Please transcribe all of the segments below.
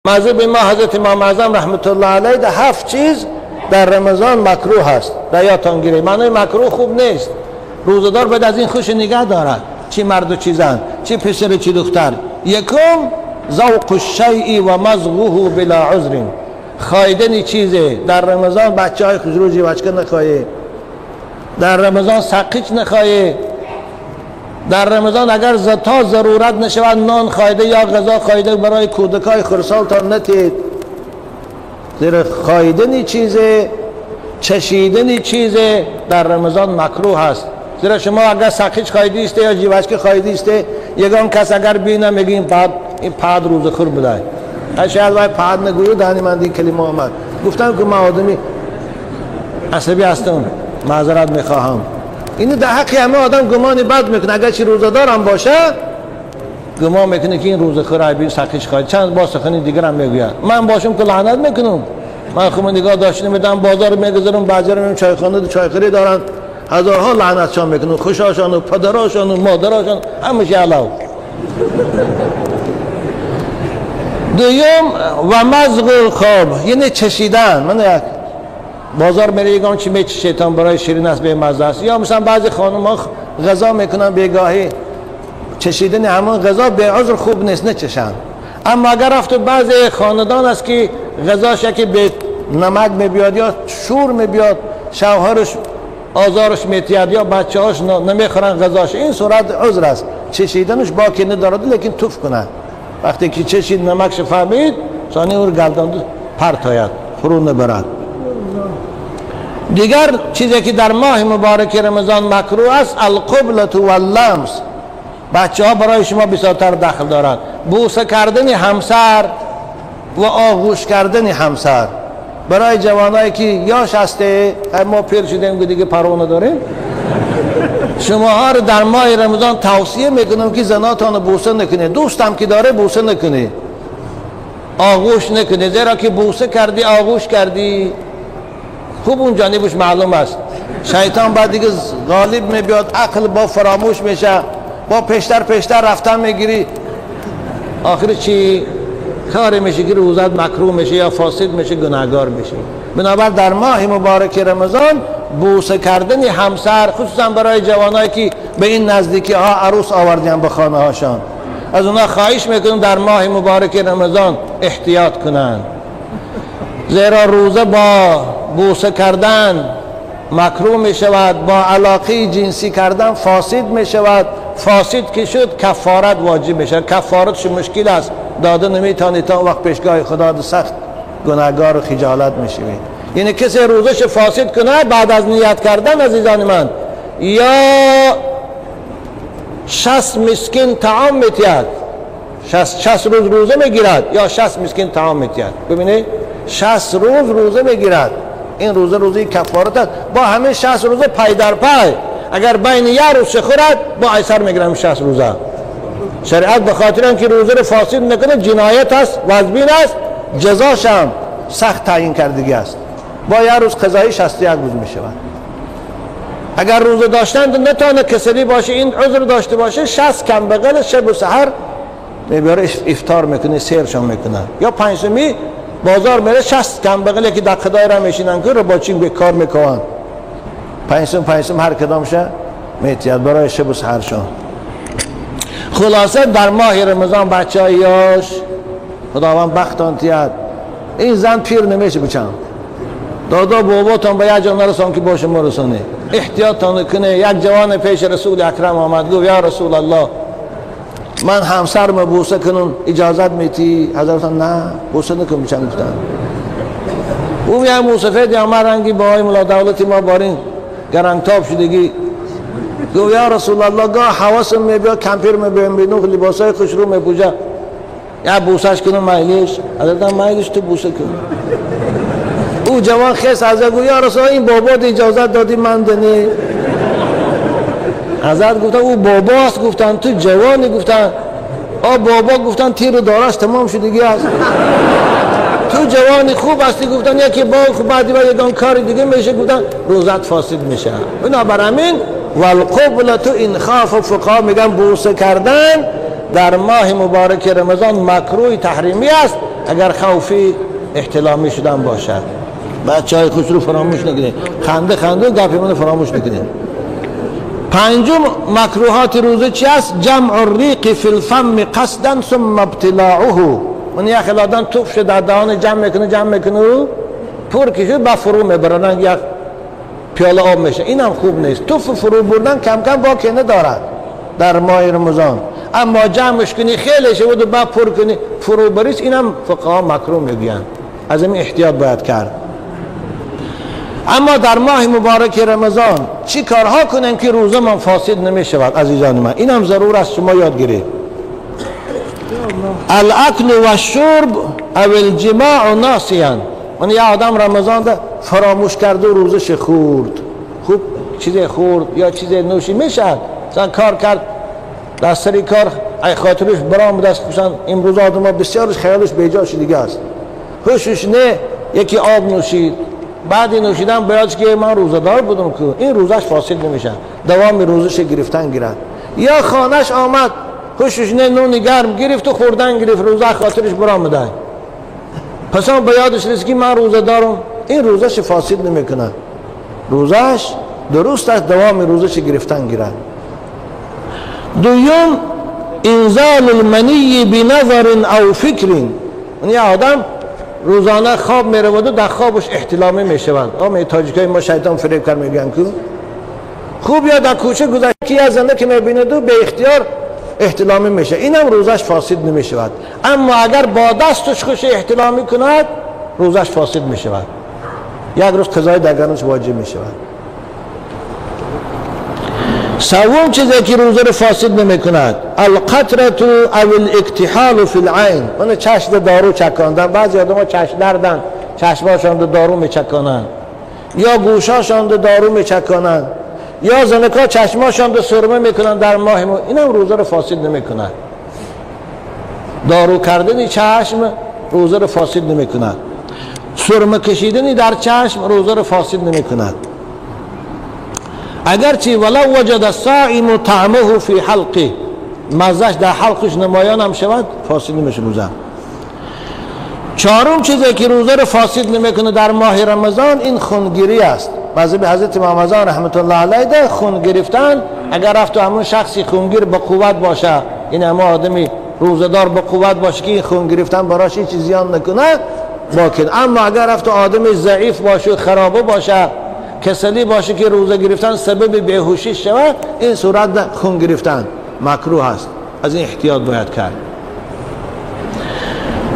مذهب ما حضرت امام اعظم رحمت الله علیه ده 7 چیز در رمضان مکروه هست. در یادتان گیره معنای مکروه خوب نیست. روزه‌دار باید از این خوش نگه دارد، چی مرد و چی زن، چی پسر چی دختر. یکم ذوق الشیء و مضغه بلا عذر، خایدن چیزه در رمضان. بچه های خوشرو جیوچکه نخواهی، در رمضان سقیچ نخواهی، در رمضان اگر تا ضرورت نشود نان خایده یا غذا خایده برای کودکای خرسالتان نتید. زیرا خایدن چیزه، چشیدن چیزه در رمضان مکروه هست. زیرا شما اگر سقیچ خایده استه یا جیوچکه خایده استه، یگان کس اگر بینه میگه این پاد، این پاد روزه خور بوده. شاید وای پاد نگویو دهنی من این کلمه آمد. گفتم که من آدمی عصبی هستم، معذرت میخواهم. اینو در حق همه آدم گمان بد میکنه، اگر چی روزه دارم باشه گمان میکنه که این روزه خور بین سقیچ خواهد. چند با سخنی دیگر هم میگوید. من باشم که لعنت میکنم. من خود نگاه داشته میدم، بازار میگذارم، بعضی رو میبینم چایخانه و چایخوری دارن، هزارها لعنتشان میکنن، خوشاشان و پدراشان و مادراشان، همش علاو. دوم و مضغ خواب، یعنی چشیدن. من یک بازار میره یگان چی میچ شیطان برای شیرین است به مزه است. یا مثلا بعضی خانم ها غذا میکنن بیگاهی، چشیدن همون غذا به عذر خوب نیست، نچشن. اما اگر رفت بعضی خاندان است که غذاش یکی به نمک میبیاد یا شور میبیاد، شوهرش آزارش میتید یا بچه هاش نمیخورن غذاش، این صورت عذر است، چشیدنش باکی ندارد، لیکن توف کنه. وقتی که چشید نمکش فهمید، ثانی او گردان پرت آید، فرو نبرد. دیگر چیزی که در ماه مبارک رمضان مکروه است، القبلة واللمس. بچه ها برای شما بسیارتر دخل دارند. بوسه کردن همسر و آغوش کردن همسر برای جوانایی که یاش هسته، ما پیر شدیم که دیگه پروا نداریم. شما ها رو در ماه رمضان توصیه میکنم که زناتان رو بوسه نکنید، دوستم که داره بوسه نکنید، آغوش نکنید. زیرا که بوسه کردی آغوش کردی، خوب اون جانبش معلوم است. شیطان بعد دیگه غالب میبیاد، عقل با فراموش میشه، با پیشتر پیشتر رفتن میگیری، آخر چی کاری میشه که روزت مکروه میشه یا فاسد میشه، گناهگار میشه. بنابر در ماه مبارک رمضان بوسه کردن همسر، خصوصا برای جوانایی که به این نزدیکی ها عروس آوردن به خانه هاشان، از اونا خواهش میکنم در ماه مبارک رمضان احتیاط کنند. زیرا روزه با بوسه کردن مکروه می شود، با علاقه جنسی کردن فاسد می شود. فاسد که شد کفارت واجب می شود. کفارتش مشکل است، داده نمیتانی تا وقت پیشگاه خدا سخت گناهگار و خجالت می شوید. یعنی کسی روزش فاسد کنه بعد از نیت کردن، عزیزان من، یا 60 مسکین طعام میتید، 60 روز روزه میگیرد یا 60 مسکین طعام میتید. ببینید 60 روز روزه میگیرد، این روزه روزه کفارت است. با همه 60 روزه پای در پای، اگر بین یک روز خورد با ایسر میگیرم 60 روزه. شریعت به خاطر اینکه روزه رو فاسد نکنه جنایت است، وزبین است، جزاش هم سخت تعیین کردگی است. با یک روز قضایی 61 روز میشود. اگر روزه داشتن نتانه کسلی باشه، این عذر داشته باشه، 60 کم بغل شب و سحر میبره افطار میکنه، سیرشان میکنه. یا پنجمی بازار میره 60 کم بغل که در خدای را میشینن که رو با چین به کار میکنن، پنجم هر کدامشه میتید برای شب و سحرشان. خلاصه در ماه رمضان بچه های یاش خداوند بختان تید. این زن پیر نمیشه بچم، دادا باباتان به یک جا نرسان که باشه مرسانه، احتیاطتان کنه. یک جوان پیش رسول اکرم آمد، گفت یا رسول الله من همسرم بوسه کنم اجازت میتی؟ حضرت نه بوسه نکن بچم. گفتن او یک موسفید یا من رنگی با های ملا دولتی ما بارین گرنگتاب شدگی. گفت یا رسول الله گاه حواسم میبیا، کمپیر میبیم بینو لباسای خوش رو میپوشه، یا بوسهش کنم میلیش؟ حضرت میلیش تو بوسه کن. او جوان خیس از گفت یا رسول این بابا اجازت دادی من دنی؟ حضرت گفتن او باباست، گفتن تو جوانی، گفتن آ بابا، گفتن تیر دارش تمام شدگی است، تو جوانی خوب هستی، گفتن یکی با خوب بعدی با یکان کار دیگه میشه، گفتن روزت فاسد میشه. بنابراین والقبلة این خاف فقها میگن بوسه کردن در ماه مبارک رمضان مکروه تحریمی است. اگر خوفی احتلامی شدن باشد. بچه های خوش رو فراموش نکنید، خنده خنده گپی منو فراموش نکنید. پنجم مکروهات روزه چی است؟ جمع الریق فی الفم قصدا ثم ابتلاعه. من یک آدم توف شد در دهان جمع میکنه جمع میکنه و پر کشید با فرو میبرن، یک پیاله آب میشه. اینم خوب نیست. توف فرو بردن کم کم باکی ندارد در ماه رمضان، اما جمعش کنی خیلی شود و بعد پر کنی فرو بریز، اینم فقها مکروه میگن. از این احتیاط باید کرد. اما در ماه مبارک رمضان چی کارها کنیم که روزه من فاسد نمی شود؟ عزیزان من اینم ضرور است شما یاد گیرید. الاکل و الشرب او الجماع ناسیا. من یه آدم رمضان ده فراموش کرده و روزش خورد، خوب چیز خورد یا چیز نوشی میشد، مثلا کار کرد در سری کار ای خاطرش برام دست، مثلا امروز آدم ها بسیارش خیالش بیجاش دیگه است، هوشش نه، یکی آب نوشید، بعد نوشیدن بیاد که من روزه‌دار بودم که این روزش فاسد نمیشه، دوام روزش گرفتن گیرد. یا خانش آمد هوشش نه، نون گرم گرفت و خوردن گرفت، روزه خاطرش برآمده، پس هم به یادش رسید که من روزه دارم، این روزش فاسد نمیکنه، روزش درست است، دوام روزش گرفتن گیرد. دوم انزال المنی بنظر او فکر. یعنی آدم روزانه خواب میرود و در خوابش احتلامی میشود. آمه تاجیکای ما شیطان فریب کرد میگن که خوب، یا در کوچه گذشت کی از زنده که میبیند و به اختیار احتلامی میشه، اینم روزش فاسد نمیشود. اما اگر با دستش خوش احتلامی کند روزش فاسد میشود، یک روز قضای دگرنش واجب میشود. سوم چیزی که روزه رو فاسد نمیکند القطره او الاکتحال فی العین. اون چشم دارو چکاندن، بعضی آدم ها چشم دردن، چشماشان دارو میچکانند، یا گوشاشان دارو میچکانند، یا زنکا چشماشان سرمه میکنن در ماه مو، اینم روزه رو فاسد نمیکند. دارو کردن چشم روزه رو فاسد نمیکند، سرمه کشیدن در چشم روزه رو فاسد نمیکند. اگرچه ولو وجد الصائم طعمه فی حلقه، مزهش در حلقش نمایان هم شود فاسد نمیشه روزه. چهارم چیزی که روزه رو فاسد نمیکنه در ماه رمضان این خونگیری است. مذهب حضرت امام رضا رحمت الله علیه ده خون گرفتن، اگر رفت همون شخصی خونگیر با قوت باشه، این همه آدمی روزه‌دار با قوت باشه که این خون گرفتن براش هیچ زیان نکنه باکن. اما اگر رفت آدمی ضعیف باشه، خرابه باشه، کسلی باشه که روزه گرفتن سبب بیهوشی شود، این صورت خون گرفتن مکروه است، از این احتیاط باید کرد.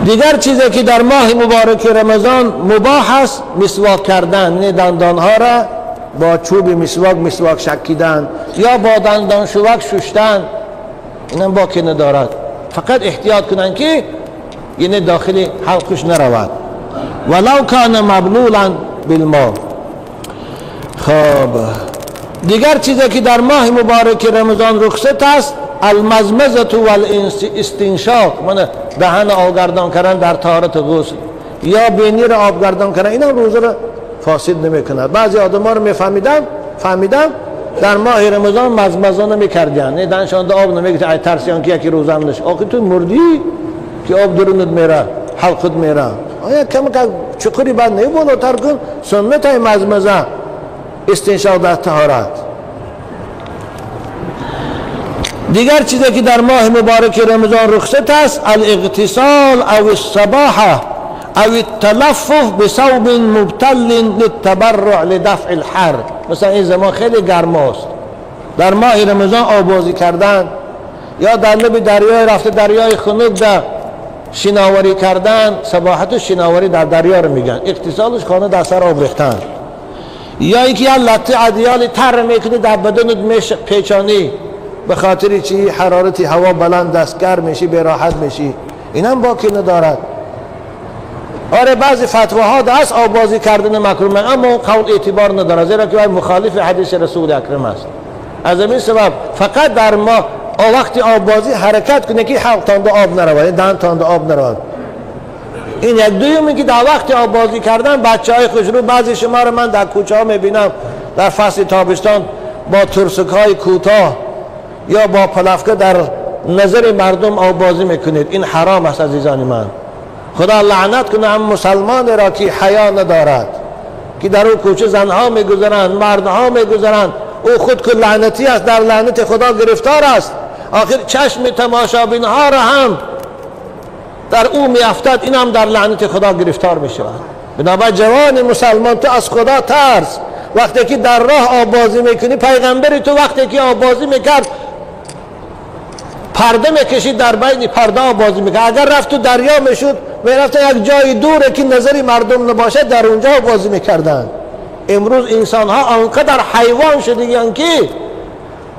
دیگر چیزی که در ماه مبارک رمضان مباح است مسواک کردن، یعنی دندانها را با چوب مسواک مسواک شکیدن یا با دندان شوک ششتن، اینم باکی ندارد. فقط احتیاط کنن که یعنی داخل حلقش نرود. ولو کان مبلولا بالماء. خب دیگر چیزی که در ماه مبارک رمضان رخصت است المزمزه والاستنشاق، من دهن آبگردان کردن در طهارت غسل یا بینی را آبگردان کردن، اینا روزه را فاسد نمیکند. بعضی آدم‌ها رو فهمیدم در ماه رمضان مزمزه نمیکردن، نه دهنشان آب نمیگرفت، ای ترسیان که یکی روزه هم نشه. آخه تو مردی که آب درونت میره، حلقت میره، آیا کم کم چقری بعد نه بالاتر کن. سنت مزمزه استنشاق در طهارت. دیگر چیزی که در ماه مبارک رمضان رخصت است الاغتسال او السباحه او التلفف بثوب مبتل للتبرع لدفع الحر. مثلا این زمان خیلی گرم است، در ماه رمضان آبازی کردن یا در لب دریای رفته دریای خنک در شناوری کردن، سباحت و شناوری در دریا رو میگن، اغتسالش خانه در سر آب ریختن، یا اینکه یه لطه عدیال تر میکنی در بدنت پیچانی به خاطر چی حرارت هوا بلند است، گرم میشی، به راحت میشی، اینم باکی ندارد. آره بعضی فتواها دست آبازی کردن مکروه، اما قول اعتبار ندارد، زیرا که مخالف حدیث رسول اکرم است. از این سبب فقط در ما وقتی آبازی حرکت کنه که حلق تانده آب نرود، دهن تانده آب نرود. این یک. دوم اینکه در وقت آبازی کردن بچه های خوشرو، بعضی شما رو من در کوچه ها میبینم در فصل تابستان با ترسک های کوتاه یا با پلفکه در نظر مردم آبازی میکنید، این حرام است عزیزان من. خدا لعنت کنه هم مسلمان را که حیا ندارد، که در او کوچه زنها میگذرند، مردها میگذرند، او خود که لعنتی است، در لعنت خدا گرفتار است. آخر چشم تماشابین ها را هم در او میافتد، این هم در لعنت خدا گرفتار میشود. بنابر جوان مسلمان تو از خدا ترس. وقتی که در راه آبازی میکنی، پیغمبری تو وقتی که آبازی میکرد پرده میکشید، در بین پرده آبازی میکرد. اگر رفت تو دریا میشد، میرفت یک جای دوره که نظری مردم نباشد، در اونجا آبازی میکردند. امروز انسان ها آنقدر حیوان شدگیان که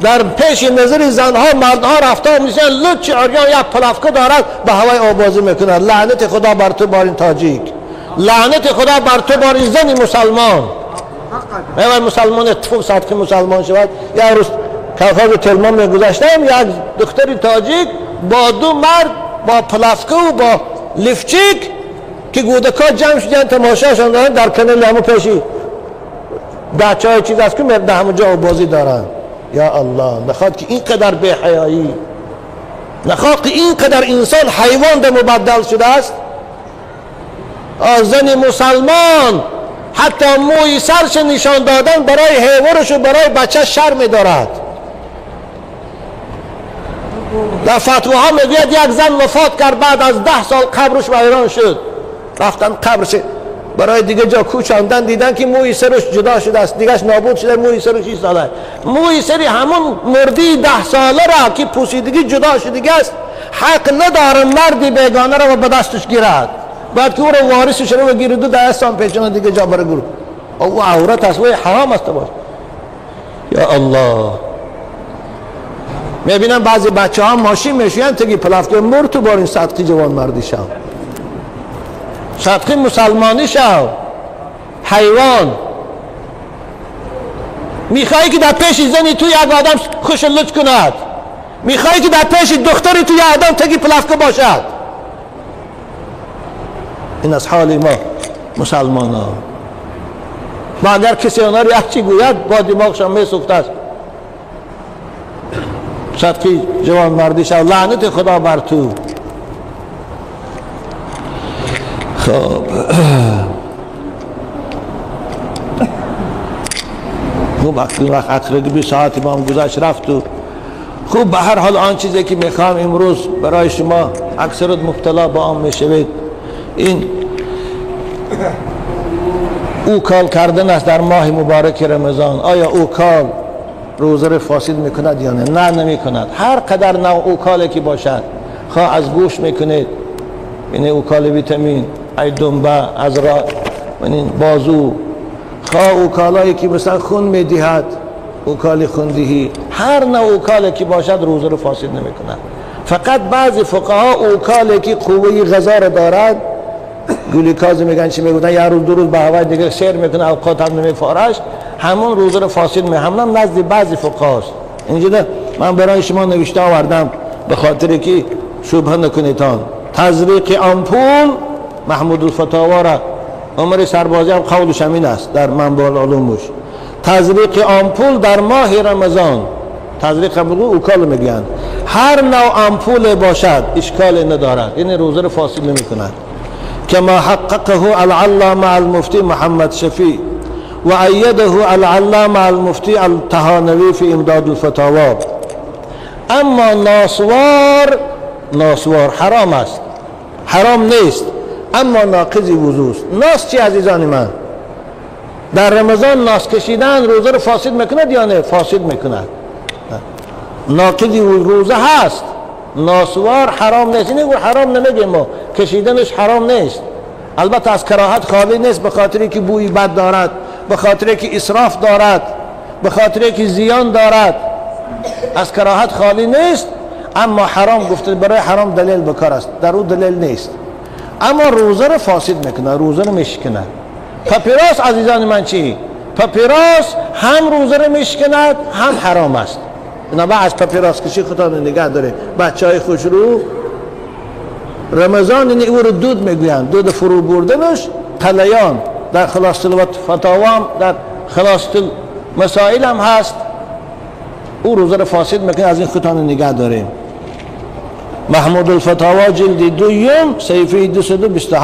در پیش نظر زنها مردها رفتار میشن، لچ عریان یک پلافکه دارد به هوای آبازی میکند. لعنت خدا بر تو بارین تاجیک، لعنت خدا بر تو بارین زن مسلمان. میوای مسلمان اتفاق صدقه مسلمان شود. یک روز کلخاز تلمان میگذشتم، یک دختر تاجیک با دو مرد با پلافکه و با لیفچیک که گودکا جمع شدن تماشاشان دارن در کنار همو پیشی بچه های چیز است که مرد همونجا آبازی دارن. یا الله، نخواد که اینقدر بی حیایی، نخواد که اینقدر انسان حیوان ده مبدل شده است. زن مسلمان حتی موی سرش نشان دادن برای حیوانش و برای بچه شرم دارد. در فتواها میگوید یک زن وفات کرد، بعد از 10 سال قبرش ویران شد. رفتن قبرش برای دیگه جا کوچاندن، دیدن که موی سرش جدا شده است، دیگهش نابود شده، موی سرش ایستاده. موی سری همون مردی 10 ساله را که پوسیدگی جدا شده است، حق نداره مردی بیگانه را به دستش گیرد. بعد که او را وارثش رو گیرد و دستان پیچانه دیگه جا برای گروه. او عورت است و حرام است باش. یا الله، میبینم بعضی بچه ها ماشین میشوین تگی پلافکه مر تو بارین صدقی جوان مردی شو، صدقی مسلمانی شو. حیوان میخوایی که در پیش زنی تو یک آدم خوش لچ کند، میخوایی که در پیش دختری تو یک آدم تگی پلافکه باشد. این از حال ما مسلمان ها. ما اگر کسی آنها را یک چی گوید با دماغشان میسوخت است. صدقی جوان مردی شو، لعنت خدا بر تو. خب خوب اقربی ساعت با هم گذشت رفت و خوب به هر حال آن چیزی که میخوام امروز برای شما اکثرت مبتلا با آن میشوید، این اوکال کردن است در ماه مبارک رمضان. آیا اوکال روزه را فاسد میکند یا نه؟ نه، نمیکند. هر قدر نوع اوکالی که باشد، خواه از گوش میکنید، یعنی اوکال ویتامین، ای دنبه، از را بازو، خواه اوکالایی که مثلا خون میدهد، اوکال خوندهی، هر نوع اوکالی که باشد روزه را فاسد نمیکند. فقط بعضی فقها اوکالی که قوه غذا را دارد، گلوکاز میگن چی میگن، یه روز دو روز به هوای دیگه سیر میکنه، اوقات هم نمیفارش، همون روزه رو فاسد می، همون نزد بعضی فقهاست. اینجا من برای شما نوشته آوردم به خاطر که شبهه نکنیدتان. تزریق آمپول، محمود الفتاوا را عمر سربازی هم قولش همین است در منبع العلومش. تزریق آمپول در ماه رمضان، تزریق آمپول اوکال میگن، هر نوع آمپول باشد اشکال ندارد، یعنی روزه رو فاسد نمیکند. كما حققه العلامة المفتي محمد شفيع وأيده العلامة المفتي الطهانوي في إمداد الفتاوى. اما ناسوار، ناسوار حرام است، حرام نیست، اما ناقض وضو است. ناس چی عزیزان من؟ در رمضان ناس کشیدن روزه رو فاسد میکند یا نه؟ فاسد میکند، ناقض روزه هست. ناسوار حرام نیست، اینه حرام نمیگیم ما، کشیدنش حرام نیست، البته از کراهت خالی نیست، به خاطری که بوی بد دارد، به خاطری که اسراف دارد، به خاطری که زیان دارد، از کراهت خالی نیست، اما حرام گفته برای حرام دلیل بکار است، در او دلیل نیست. اما روزه رو فاسد میکنه، روزه رو میشکنه. پاپیروس عزیزان من چی؟ پاپیروس هم روزه رو میشکند هم حرام است. اینا از پاپیروس کشی خودتان نگه داره. بچه های خوشرو رمضان این او رو دود میگویند، دود فرو بردنش قلیان در خلاصة الفتاوا، در خلاصة المسائل هم هست. او روزه رو فاسد میکنه، از این خودتان نگه داریم. Маҳмуд алфатаво, ҷилди дуюм, саҳифаи 227.